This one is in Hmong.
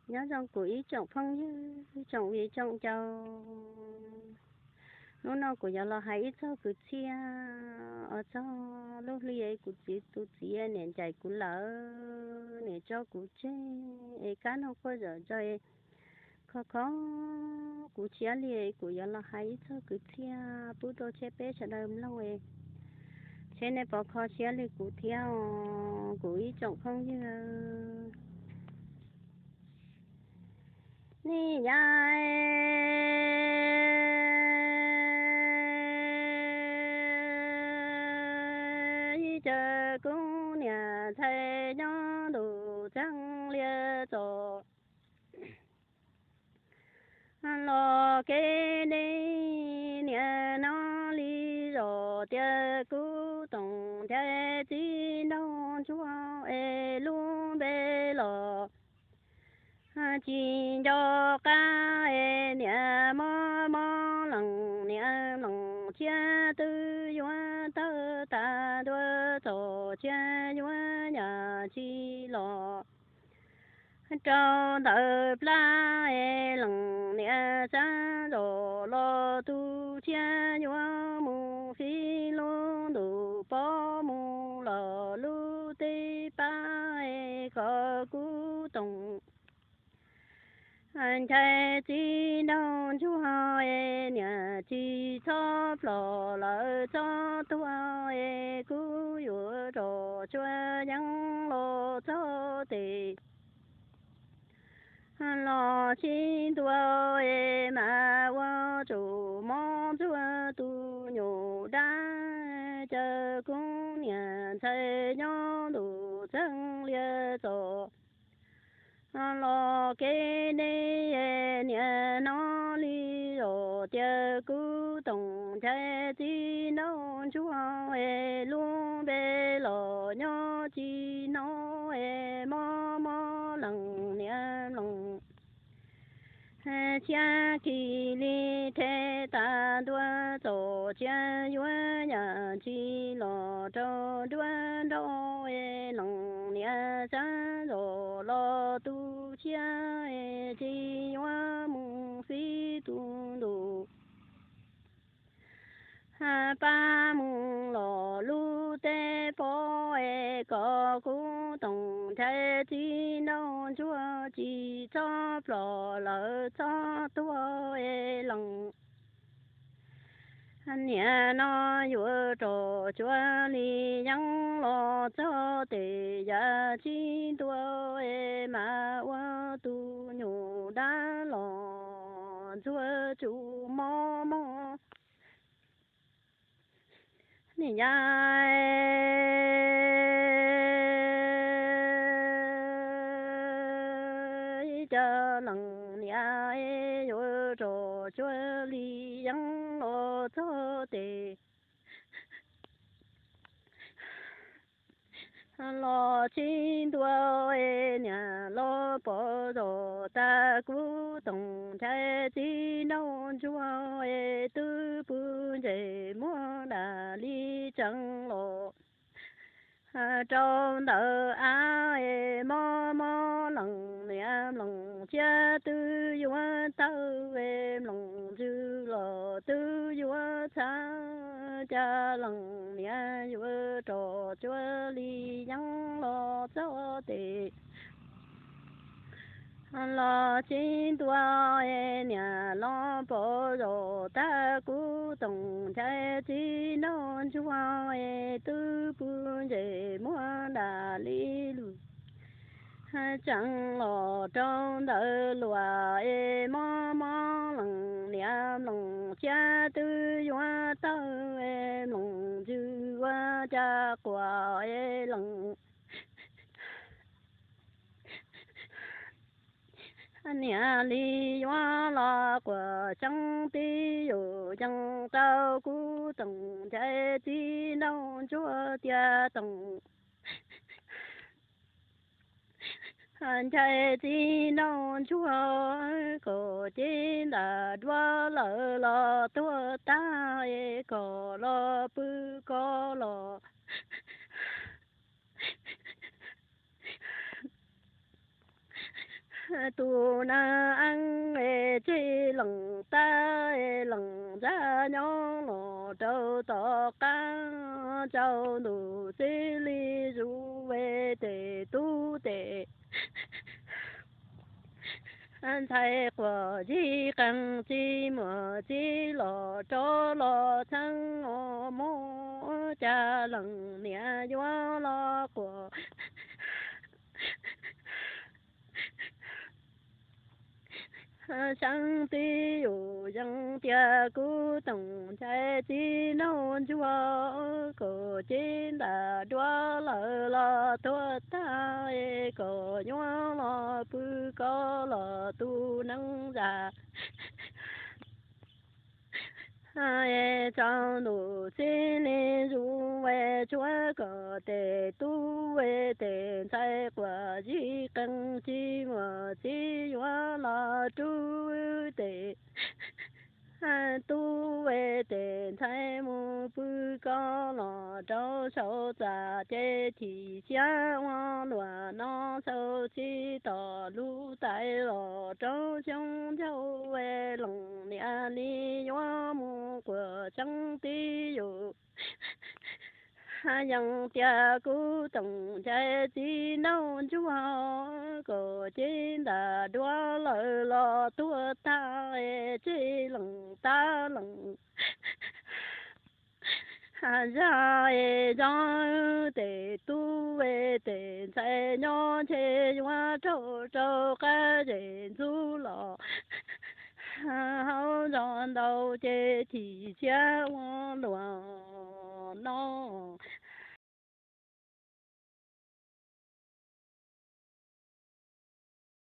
Nyob zoo kuv ib tsoom phooj ywg, tsoom viv tsoom ncaus. Hnub no kuv yuav los hais ib txog kwv txhiaj uas txog lub hli es kuv txiv tus txiv niam ncaim kuv lawm, niam tso kuv tseg es kab noog quaj zom zaws, kho kho kuv tshiab li. Kuv yuav los hais ib txog kwv txhiaj pub rau tshiab peb sawv daws mloog es tshiab nej pov kho tshiab li kuv thiab os kuv ib tsoom phooj ywg. Nim yav ib cov kuv niam ntxhais nyob ntuj txeeg liaj txom los kev deb, niam hnov li zos tias kuv toom ncaim txiv nraug ntsuag es lub npe los tsis nco qab es niam mob mob lees, niam mloog tshiab twb yuav tawg tas ntua txom tshiab yuav yam tsis los rau ntawm plab es lees, niam xav zos los tu tshiab yuav mus fij lub ntuj pov mus los lub teb pab es kom kuv toom ncaim txiv nraug ntsuag es niam tsis txhob plom lawm txhob tuag es kuv yuav rov tsuav yeeb los txog tes los sib ntua es mas ua tsum mob ntxuag tus nyuj dab. Cas kuv niam ntxhais nyob ntuj txeeg liaj txom los kev deb, niam hnov li zos tias kuv toom ncaim txiv nraug ntsuag es lub npe los nyob tsis hnov es mob mob lees, niam mloog tshiab kis li rhe tas ntua txom tshiab yuav yam tsis los rau nruab nrab es lees, niam xav zos los tu tshiab es tsis yuav mus fij tus ntuj pab mus los lub teb pov es kom kuv toom ncaim txiv nraug ntsuag tsis txhob plom lawm txhob tuag es lees, niam no yuav rov tsuav li yeeb los txog tes yam tsis ntuag es mas ua tus nyuj dab los ntxuag tsum mob mob. Nim yav ib cov lees, niam yuav rov tsuav li yeeb los txog tes los tsis ntuag es niam los pov zos tas kuv toom ncaim txiv nraug ntsuag es twb pw ntses muag dam li tseev los rau ntawm av es mob mob lees, niam mloog tshiab twb yuav tawg es mloog ntsws los twb yuav txhav. Cas lees niam yuav rov tsuav li yeeb los txog tes los tsis ntuag es niam los pov zos tas kuv toom ncaim txiv nraug ntsuag es twb pw ntses muag dam li lus tseev los rau ntawm luas es mob mob lees, niam mloog tshiab twb yuav tawg es mloog ntsws ua cas quas es lees niam li yuav los quas xyoob tib yus yees rau kuv toom ncaim txiv nraug ntsuag tias toom ncaim txiv nraug ntsuag kom ces ntas duab lawm los tuag tag es kom los pw koj los Tus neeg eeb es tseg lees tab lees ntsa nyob los rau tom qab, tsaus ntuj xib li zuj ves tes tub tes ntxhais quas zib qees tsis muaj txiv los rov los txheeb ua mov, cas leej niam yuav los quas xeeb tib yus. Yeej tias kuv toom ncaim txiv nraug ntsuag, kom cev ntas duab lawm los tuag tag, kom yuav los pw koj los tus neeg zam. Tsaus ntuj xib li zuj ves tshuab kom tes tub ves tes ntxhais quas zib qees tsis muaj txiv yuav los rub tes tub ves tes ntxhais mus pw koj los rau saum txaj ces chim siab ua luam no xaus tsis tom lub tais los rau xyoo ncauj es leej niam li yuav mus quas xeeb tib yus. Yeej tias kuv toom ncaim txiv nraug ntsuag, kom cev ntas duab lawm los tuag tag, tseg lees tab lees zaj es zov tes tub es tes ntxhais nyob ntshe yuav raug rau qab zem ntxub los hauv zos ntau ces chim siab ua luam no.